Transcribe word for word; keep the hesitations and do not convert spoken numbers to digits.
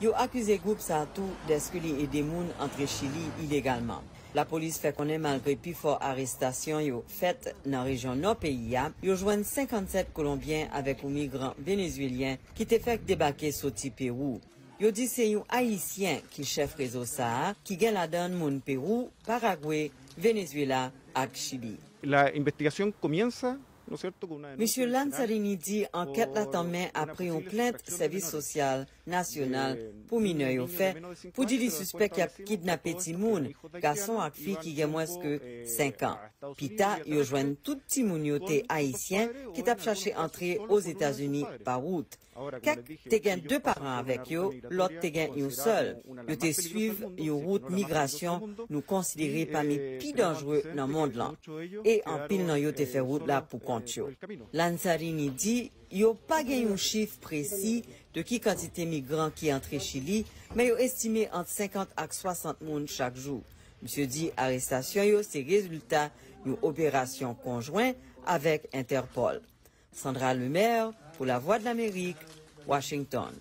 Yo akize gwoup sa a tou dèske li ede moun antre Chili ilegalman. Lapolis fè konnen malgre pifò arestasyon yo fèt nan rejyon nò peyi a, yo jwenn senkannsèt Kolonbyen avèk yon migran Venezuelyen ki te fèk debake soti Pewou. Yo di se yon Ayisyen ki chèf rezo sa a, ki gen ladan l moun Pewou, Paragwe, Venezuela ak Chili. La investigación comienza, ¿no es cierto?, con una denuncia. Misye Lanzarini di ankèt la tanmen apre yon plent sèvis sosyal nasyonal pou minè yo fè pou di li sispèk y ap kidnape timoun, gason ak fi ki gen mwens ke senk an. Pita, yo jwenn tout timoun yo te Ayisyen ki t ap chache antre Ozetazini pa wout. Kèk te gen de paran avèk yo, lòt te gen yon sèl. Yo te swiv yon wout migrasyon nou konsidere pami pi danjre nan mond lan. E anpil nan yo te fè wout la pou kont yo. Lanzarini di yo pa gen yon chif presi de ki kantite migran ki antre Chili, men yo estime ant senkant ak swasant moun chak jou. Misye di arestasyon yo se rezilta yon operasyon konjwen avèk Entèpòl. Sandra Lemaire, pour La Voix de l'Amérique, Washington.